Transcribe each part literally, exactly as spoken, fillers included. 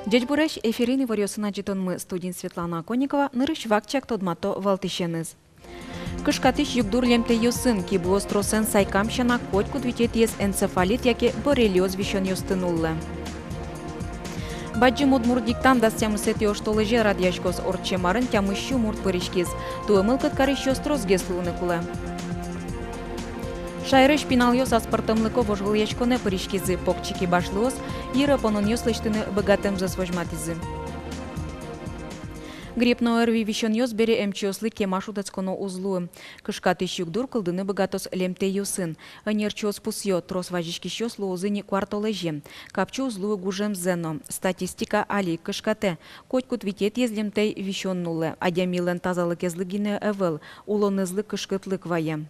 Ӟечбуресь! Эфирын иворъёсын адӟытонмы, студиын Светлана Оконникова. Нырысь вакчияк тодмато валтӥсеныз. Кышкатӥсь югдур лемтэйёсын. Кибыос тросэн сайкам сяна, котькуд витетӥез энцефалит яке боррелиоз висёнъёсты нуллэ. Бадӟым удмурт диктант дас тямысэтӥ оштолэзе радъяськоз. Ортчем арын тямыс сю мурт пыриськиз. Туэ мылкыд карисьёс тросгес луыны кулэ. Шаерысь пиналъёс аспӧртэмлыко вожвылъяськонэ пыриськизы. Покчи кибашлыос йыре пононъёс лэсьтыны быгатэмзэс возьматӥзы. Грипп но ОРВИ висёнъёс бере эмчиослы кема шутэтсконо уз луы. Кышкатӥсь югдур кылдыны быгатоз лемтэйёсын. Ӧнерчиос пусъё, трос вазиськисьёс луозы ни куартолэзе. Капчи уз луы гужемзэ но. Статистика али ик кышкатэ: котькуд витетӥез лемтэй висён нуллэ. Адямилэн тазалыкезлы гинэ ӧвӧл, улонэзлы кышкытлык вае.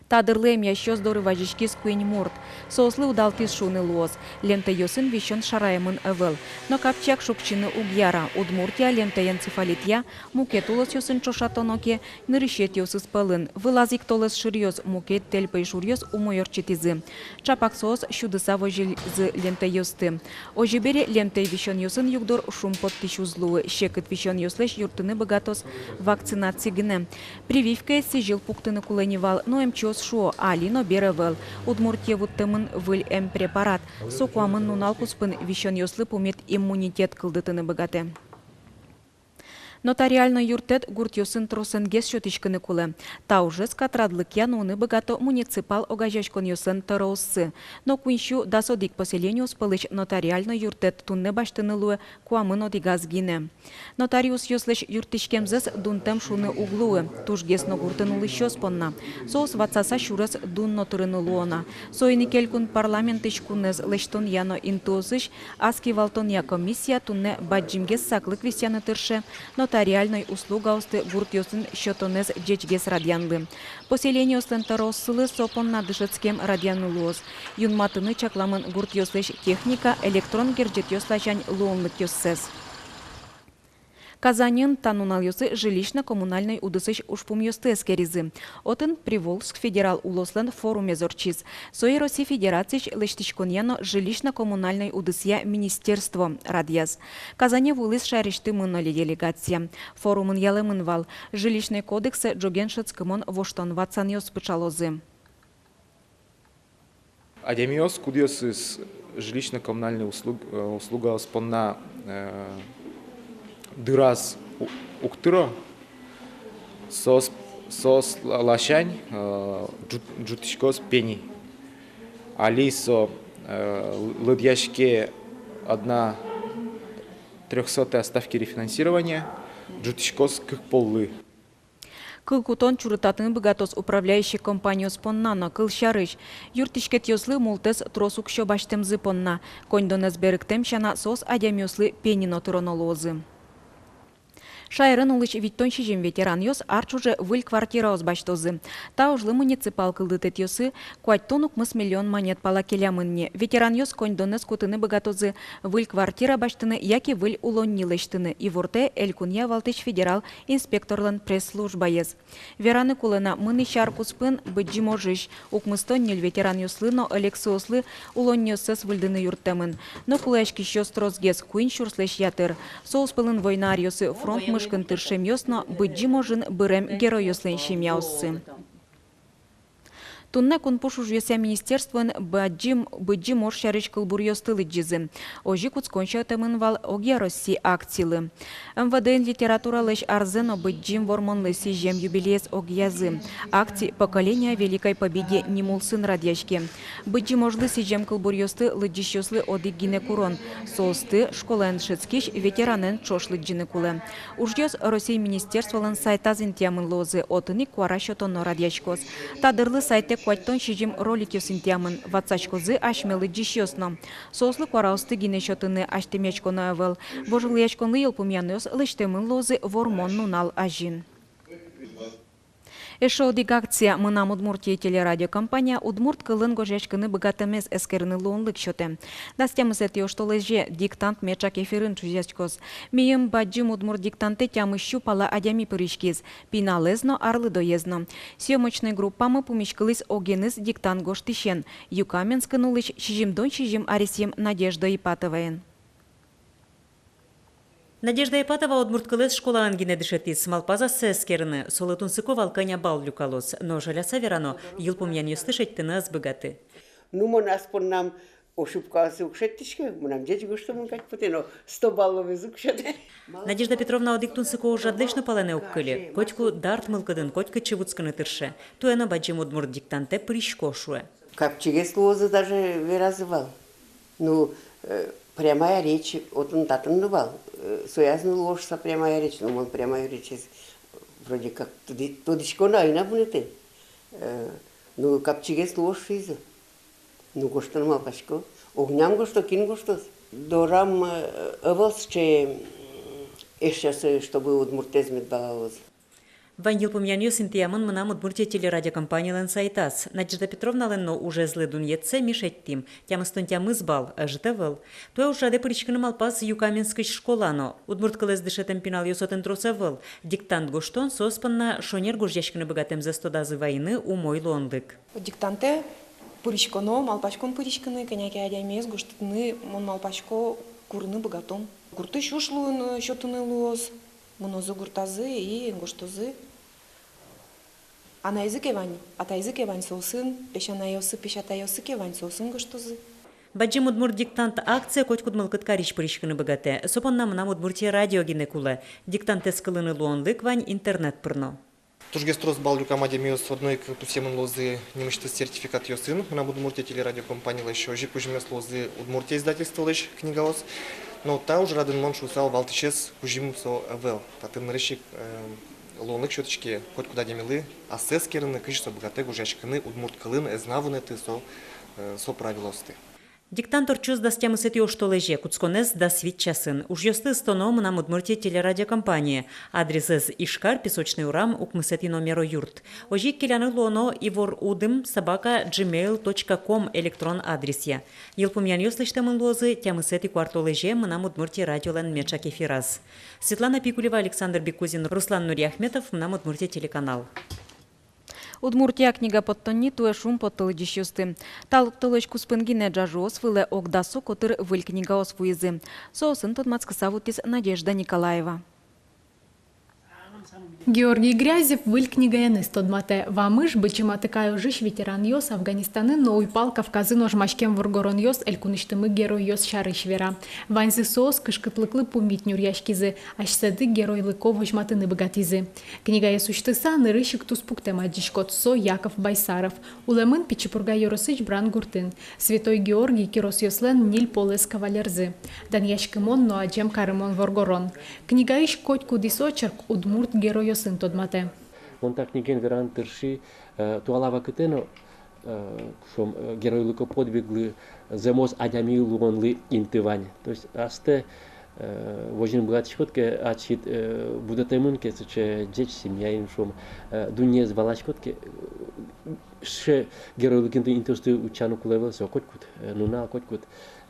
Та дырлы эмъясьёс доры вазиськиз куинь мурт. Соослы удалтӥз шуыны луоз. Лемтэйёсын висён шараямын ӧвӧл. Но капчияк шукчыны уг яра. Удмуртия лемтэй энцефалитъя мукет улосъёсын ӵошатоно ке, нырысетӥосыз пӧлын. Вылаз ик толэз шыръёс, мукет тэль пӧйшуръёс умой ортчытӥзы. Ӵапак соос сюдыса возизы лемтэйёсты. Озьы бере, лемтэй висёнъёсын югдур шумпоттӥсь уз луы. Секыт висёнъёслэсь юрттыны быгатоз вакцинаци гинэ. Прививкаез сӥзьыл пуктыны кулэ ни вал, но эмчиос шуо: али но бер ӧвӧл. Удмуртие вуттэмын выль эмпрепарат. Со куамын нунал куспын висёнъёслы пумит иммунитет кылдытыны быгатэ. Нотариальной юрттэт гуртъёсын тросэнгес сётӥськыны кулэ. Та ужез катрадлыкъя нуыны быгато муниципал огазеяськонъёслэн тӧрооссы. Но куинь сю дас одӥг поселениос пӧлысь нотариальной юрттэт туннэ басьтыны луэ куамын одӥгаз гинэ. Нотариусъёслэсь юрттӥськемзэс дунтэм шуыны уг луы тужгес но гуртын улӥсьёс понна. Соос ватсаса сюрес дун но тырыны луо на. Соин ик Элькун парламентысь кунэз лэсьтонъя но интыосысь ас кивалтонъя комиссия туннэ бадӟымгес саклык висъяны тырше нотариальной услугаосты гуртъёсын сётонэз ӟечгес радъянлы. Поселениослэн тӧрооссылы со понна дышетскем радъяны луоз. Юнматыны чакламын гуртъёслэсь техника, электрон герӟетъёс ласянь луонлыкъёссэс. Казаньын та нуналъёсы жилищно-коммунальной удысысь ужпумъёсты эскеризы. Отын Приволжск федерал улослэн форумез ортчиз. Сое Россия Федерациысь лэсьтӥськонъя но жилищно-коммунальной удысъя министерство радъяз. Казане вуылӥз шаерысьтымы но ньыль делегация. Форумын ялэмын вал: жилищной кодексэ ӝоген шӧдскымон воштон-ватсанъёс пыӵалозы. Адямиос, кудъёсыз жилищно-коммунальной услуг-, э, услугаос понна, э, дыраз у-, уг тыро, соос, соос ла-, ласянь, э, ӝут-, ӝутӥськоз пени. Али со, э, лыдъяське одна трёхсотая ставки рефинансирования, ӝутӥськоз кык поллы. Кыл кутон чурытатыны быгатоз управляющий компаниос понна но. Кылсярысь, юрттӥськетъёслы мултэс трос уксё басьтэмзы понна. Коньдонэз берыктэм сяна, соос адямиослы пени но тыроно луозы. Шаерын улӥсь витьтон сизьым ветеранъёс ар ӵоже выль квартираос басьтозы. Та ужлы муниципал кылдытэтъёсы куатьтон укмыс миллион манет пала келямын ни. Ветеранъёс коньдонэз кутыны быгатозы выль квартира басьтыны яке выль улонни лэсьтыны, ивортэ элькунъя валтӥсь федерал инспекторлэн пресс-службаез. Вераны кулэ на, мынӥсь ар куспын Быдӟым ожысь укмыстон ньыль ветеранъёслы но ӧлексыослы улонниоссэс выльдыны юрттэмын. Но кулэяськисьёс тросгес, куинь сюрслэсь ятыр. Соос пӧлын война аръёсы фронт мышкын тыршемъёс но Быдӟым ожын бырем геройёслэн семьяоссы. Туннэ кунпуш ужъёсъя министерствоын Бадӟым, Быдӟым ож сярысь кылбуръёсты лыдӟизы. Озьы кутскон сётэмын вал огъя Росси акцилы. МВД-ын литературалэсь арзэ но Быдӟым Вормонлы сӥзем юбилеез огъязы. Акци «Поколение о Великой Победе» ним улсын радъяське. Быдӟым ожлы сӥзем кылбуръёсты лыдӟисьёслы одӥг гинэ курон: соосты школаын дышетскись ветеранэн ӵош лыдӟыны кулэ. Ужъёс Росси министерстволэн сайтаз интыямын луозы, отын ик куара сётоно радъяськоз. Та дырлы сайтэ куатьтон сизьым роликъёс интыямын, ватсаськозы асьме лыдӟисьёс но. Соослы куараосты гинэ сётыны азьтэмъяськоно ӧвӧл. Вожвылъяськонлы йылпумъянъёс лэсьтэмын луозы Вормон нунал азьын. Эшшо одӥг акция. «Мынам Удмуртие» телерадиокомпания удмурт кылын гожъяськыны быгатэмез эскерыны луонлык сётэ. Дас тямысэтӥ оштолэзе диктант меӵак эфирын ӵузъяськоз. Мийым бадӟым удмурт диктантэ тямыс сю пала адями пыриськиз. Пиналэз но, арлыдоез но. Съёмочной группамы пумиськылӥз огеныз диктант гожтӥсен, Юкаменскын улӥсь сизьымдон сизьым аресъем Надежда Ипатоваен. Надежда Ипатова удмурт кылэз школаын гинэ дышетӥз, малпаз ассэ эскерыны, солы тунсыко вал, кӧня балл люкалоз. Но жаляса верано, йылпумъянъёсты шедьтыны ӧз быгаты. Ну, мон ас поннам ошибкаосы уг шедьтӥськы, мынам ӟеч гожтэмын кадь потэ, но сто балловез уг сётэ. Надежда Петровна одӥг тунсыко ужрадлэсь но палэнэ уг кыльы. Котьку дарт мылкыдын, котькытчы вутскыны тырше. Туэ но бадӟым удмурт диктантэ пырисько, шуэ. Капчигес луозы даже веразы вал. Ну, э, прямая речь отын-татын но вал. Э, сояз но луоз шуса прямая речь, но мон прямая речез вроде как тоды-, тодӥсько но, ӧй на вунэты. Э, ну, капчигес луоз шуизы. Ну, гожтыны малпасько. Огнам гожто, кин гожтоз. Дорам, э, ӧвӧл сыӵе, м, эшъёсы, чтобы удмуртэз мед валалозы. Вань йылпумъянъёс интыямын «Мынам Удмуртие» телерадиокомпаниялэн сайтаз. Надежда Петровналэн но ужезлы дунъетсэ ми шедьтӥм. Тямыстон тямыс балл, ӧжыт ӧвӧл. Туэ ужрадэ пыриськыны малпаз Юкаменскысь школа но. Удмурт кылэз дышетэм пиналъёс отын трос ӧвӧл. Диктант гожтон соос понна шонер гожъяськыны быгатэмзэс тодазы вайыны умой луонлык. Диктантэ пыриськоно, малпаськон пыриськыны, кӧня ке адямиез гожтыны, мон малпасько, курыны быгатом. Гуртысь уж луыны, сётыны луоз, мынозы гуртазы и гожтозы. Анайзы ке вань, атайзы ке вань, соосын, песянайёсы, песятайёсы ке вань, соосын гожтозы. Бадӟым удмурт диктант акцие котькуд мылкыд карись пыриськыны быгатэ. Со понна «Мынам Удмуртие» радио гинэ кулэ. Диктантэз кылыны луонлык вань интернет пыр но. Тужгес трос балл люкам адямиос одно ик пусъемын луозы нимысьтыз сертификатъёсын «Мынам Удмуртие» телерадиокомпаниялэсь, озьы кузьымъёс луозы «Удмуртия» издательстволэсь книгаос. Но та ужрадын, мон шуысал, валтӥсез кузьым со ӧвӧл. Татын нырысь ик, э, луонлык сётӥське котькуд адямилы ассэ эскерыны, кызьы со быгатэ гожъяськыны удмурт кылын, ӧз на вунэты со, э, со правилоосты. Диктант ортчоз дас тямысэтӥ оштолэзе, кутсконэз дас вить часын. Ужъёсты ыстоно «Мынам Удмуртие» телерадиокомпание. Адресэз: Ижкар, Песочный урам, укмысэтӥ номеро юрт. Озьы ик келяны луоно ивор удм собака джимейл точка ком электрон адресъя. Йылпумъянъёс лэсьтэмын луозы тямысэтӥ куартолэзе «Мынам Удмуртие» радиолэн меӵак эфираз. Светлана Пикулева, Александр Бекузин, Руслан Нуриахметов, «Мынам Удмуртие» телеканал. «Удмуртия» книга поттонни туэ шумпотто лыдӟисьёсты. Та толэзь куспын гинэ ӝажыос вылэ ог дасо котыр выль книгаос вуизы. Соосын тодматскыса вуттӥз Надежда Николаева. Георгий Грязев выль книгаеныз тодматэ: вамыш, Быдӟым Атыкай ожысь ветеранъёс, Афганистанын но Уйпал Кавказын ожмаськем воргоронъёс, элькунысьтымы геройёс сярысь вера. Ваньзы соос кышкытлыклы пумит нюръяськизы, асьсэды геройлыко возьматыны быгатӥзы. Книгаез усьтыса, нырысь ик туспуктэм адӟиськод: со Яков Байсаров, улэмын Пичи Пурга ёросысь Брангуртын. Святой Георгий киросъёслэн ньыль полэс кавалерзы. Данъяськымон но адӟем карымон воргорон. Книгаысь котькудӥз очерк удмурт геройёсын тодматэ. Мон та книгаен вераны тырши, э, туала вакытэ но, э, шуом, э, геройлыко подвиглы зэмос адями луонлы инты вань. То есть астэ, э, возьыны быгатӥськод ке, ачид, э, будэтэмын ке сыӵе ӟеч семьяын, шуом, э, дуннеез валаськод ке, э, сыӵе геройлыко интыосты утчаны кулэ ӧвӧл, со котькуд, э, нунал, котькуд,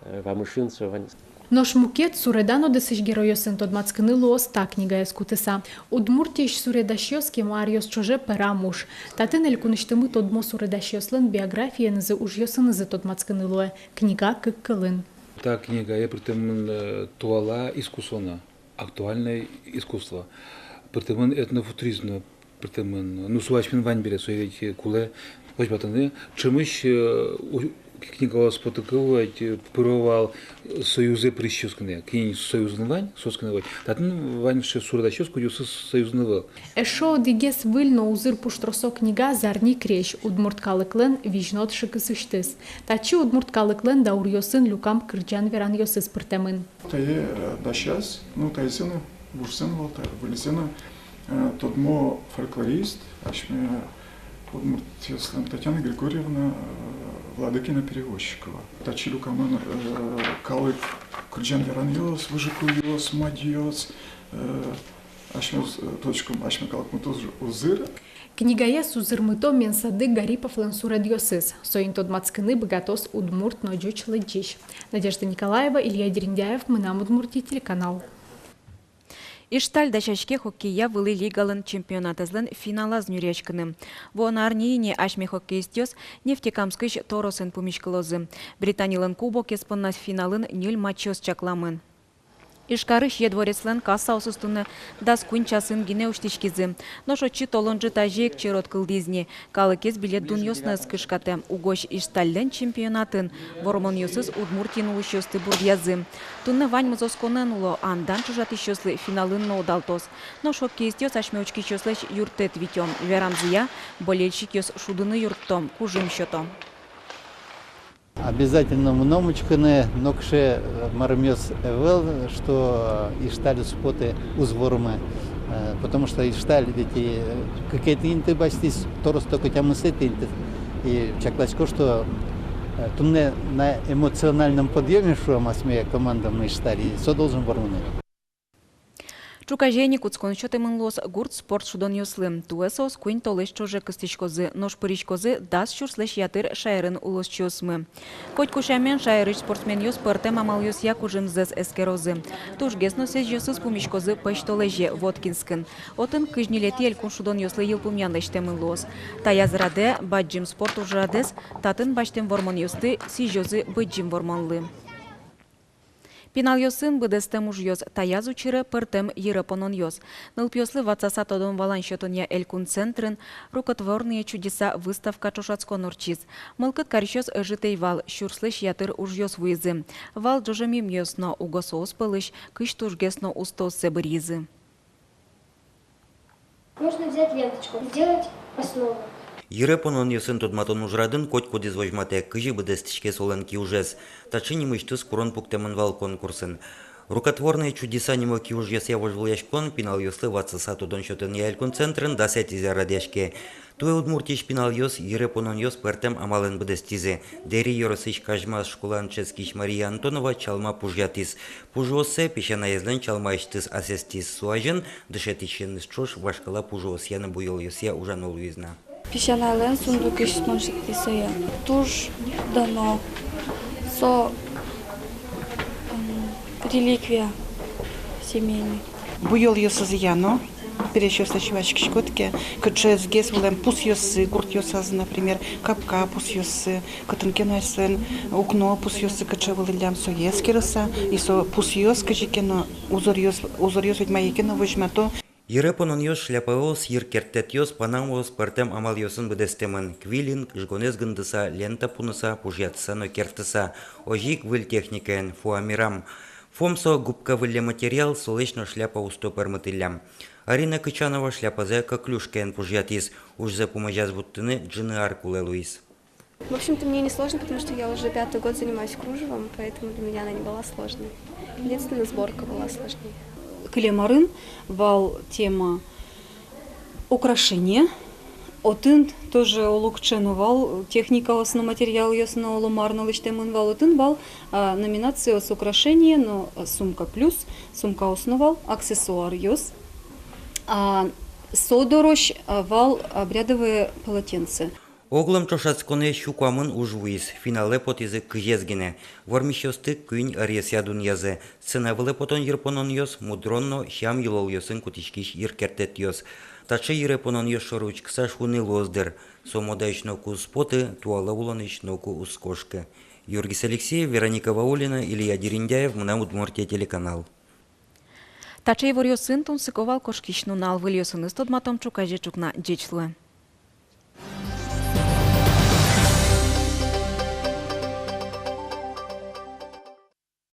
э, вамышын со вань. Нош мукет суредан удысысь геройёсын тодматскыны луоз та книгаез кутыса. Удмуртиысь суредасьёс кема аръёс ӵоже пӧрам уж. Татын элькунысьтымы тодмо суредасьёслэн биографиенызы, ужъёсынызы тодматскыны луэ. Книга кык кылын. Та книгае пыртэмын, э, туала искусство но, актуальное искусство. Пыртэмын этнофутуризм но, пыртэмын. Ну, со асьмелэн вань бере, сое ведь, э, кулэ возьматыны. Ӵемысь, э, у-, книгаос потыку ведь, э, пыро вал, э, союзэ пырисьёс гинэ. Кин союзын вань, соос гинэ вань. Татын вань сыӵе суредасьёс, кудъёсыз союзын ӧвӧл. Эшшо одӥгез выль но узыр пуштросо книга — «Зарни крезь», удмурт калыклэн визьнод шыкысысьтыз. Татчы удмурт калыклэн дауръёсын люкам кырӟан-веранъёсыз пыртэмын. Тае, э, дасяз, ну, таизэ но, вужзэ но вал та, выльзэ но, э, тодмо фольклорист, асьме удмуртъёслэн, Татьяна Григорьевна, э, Владыкина-Перевозчикова. Татчы люкамын, э, калык кырӟан-веранъёс, выжыкылъёс, мадьёс, э, асьмеос, э, тодӥськом, асьме калыкмы туж узыр. Книгаез узырмыто Менсадык Гариповлэн суредъёсыз. Соин тодматскыны быгатоз удмурт но ӟуч лыдӟись. Надежда Николаева, Илья Дерендяев, «Мынам Удмуртие» телеканал. Ижсталь дасяське хоккея вылӥ лигалэн чемпионатэзлэн финалаз нюръяськыны. Вуоно арня ини асьме хоккеистъёс Нефтекамскысь Торосэн пумиськылозы. Британилэн кубокез понна финалын ньыль матчъёс чакламын. Ижкарысь Е дворецлэн кассаосыз туннэ дас куинь часын гинэ усьтӥськизы. Нош отчы толон ӝытазе ик черод кылдӥз ни. Калыкез билет дунъёсыныз кышкатэ. Угось Ижстальлэн чемпионатын вормонъёсыз Удмуртиын улӥсьёсты бурдъязы. Туннэ ваньмыз осконэн уло, а дан ӵошатӥсьёслы финалын но удалтоз. Нош хоккеистъёс асьме учкисьёслэсь юрттэт витё. Верамзыя, болельщикъёс шудыны юртто, кужым сёто. Обязательно мыном учкыны, нокыӵе, э, марымъёс ӧвӧл, что, э, Ижсталь уз поты, уз вормы. Э, потому что Ижсталь ведь и, э, кыкетӥ инты басьтӥз, Торос только тямысэтӥ инты. И чакласько, что, э, туннэ на эмоциональном подъёме, шуом, асьме команда Ижсталь, и со должен вормыны. Ӵуказе ини кутскон сётэмын луоз гурт спорт шудонъёслы. Туэ соос куинь толэзь ӵоже кыстӥськозы, нош пыриськозы дас сюрслэсь ятыр шаерын улосчиосмы. Котьку сямен, шаерысь спортсменъёс пӧртэм амалъёсъя кужымзэс эскерозы. Тужгес но сӥзьёсыз пумиськозы пӧсьтолэзе, Воткинскын. Отын кызь ньылетӥ элькун шудонъёслы йылпумъян лэсьтэмын луоз. Таяз радэ бадӟым спорт ужрадэз, татын басьтэм вормонъёсты сӥзёзы Быдӟым Вормонлы. Пиналъёсын быдэстэм ужъёс. Таяз учыре пӧртэм йыре пононъёс. Нылпиослы ватсаса тодон-валан сётонъя элькун центрын «Рукотворные чудеса» выставка-ӵошатскон ортчиз. Мылкыд карисьёс ӧжыт ӧй вал, сюрслэсь ятыр ужъёс вуизы. Вал ӝожомимъёс но, уго соос пӧлысь кызь тужгес но устооссэ быръизы. Нужно взять ленточку, сделать основу. Йыре пононъёсын тодматон ужрадын котькудӥз возьматэ, кызьы быдэстӥське солэн киужез. Таӵе нимысьтыз курон пуктэмын вал конкурсын. «Рукотворные чудеса» нимо киужъёсъя вожвылъяськон пиналъёслы ватсаса тодон сётонъя элькун центрын дасэтӥзэ радъяське. Туэ Удмуртиысь пиналъёс йыре пононъёс пӧртэм амалэн быдэстӥзы. Дэри ёросысь Казьмас школаын дышетскись Мария Антонова чалма пужъятӥз. Пужыоссэ песянаезлэн чалмаысьтыз асэстӥз. Со азьын дышетӥсеныз ӵош вашкала пужыосъя но буёлъёсъя ужано луиз на. Песянайлэн сундукысь мон шедьтӥ сое. Туж дано. Со, м, реликвия семейный. Буёлъёсызъя но, пересьёслэсь васькиськод ке, кыӵезгес вылэм пусъёссы, гуртъёсазы, например, капка пусъёссы, кытын ке но асьсэлэн укно пусъёссы кыӵе вылӥллям, сое эскерыса, и со пусъёс кызьы ке но узоръёс, узоръёс ведь мае ке но возьмато. Йыре пононъёс, шляпаос, йыркерттэтъёс, панамаос пӧртэм амалъёсын быдэстэмын: квилинг, ыжгонэз гындыса, лента пуныса, пужъятыса но керттыса. Озьы ик выль техникаен — фоамирам. Фоам — со губка выллем материал, солэсь но шляпа усто пӧрмытӥллям. Арина Кычанова шляпазэ коклюшкаен пужъятӥз. Ужзэ пумозяз вуттыны ӝыны ар кулэ луиз. В общем-то, мне не сложно, потому что я уже пятый год занимаюсь кружевом, поэтому для меня она не была сложной. Единственное, сборка была сложнее. Кылем арын вал тема украшение. Отын тоже олокыӵе но вал, техникаос но, материалъёс но, оло мар но лэсьтэмын вал. Отын вал, а, номинациос: украшение но, а, сумка плюс, сумкаос но вал, аксессуаръёс. А, со дорозь, а, вал обрядовое полотенце. Огъя ӵошатсконэ сю куамын уж вуиз, финалэ потӥзы кызез гинэ. Вормисьёсты куинь ӧръёсъя дунъязы. Сцена вылэ потон йырпононъёс — мудрон но сям-йылолъёсын кутӥськись йыркерттэтъёс. Таӵе йыре пононъёс шоры учкыса шуыны луоз, дыр: со модаысь ноку уз поты, туала улонысь ноку уз кошкы. Юргис Алексеев, Вероника Ваулина, Илья Дерендяев, «Мынам Удмуртие» телеканал. Таӵе иворъёсын тунсыко вал кошкись нунал. Выльёсыныз тодматом ӵуказе ӵукна. Ӟеч луэ.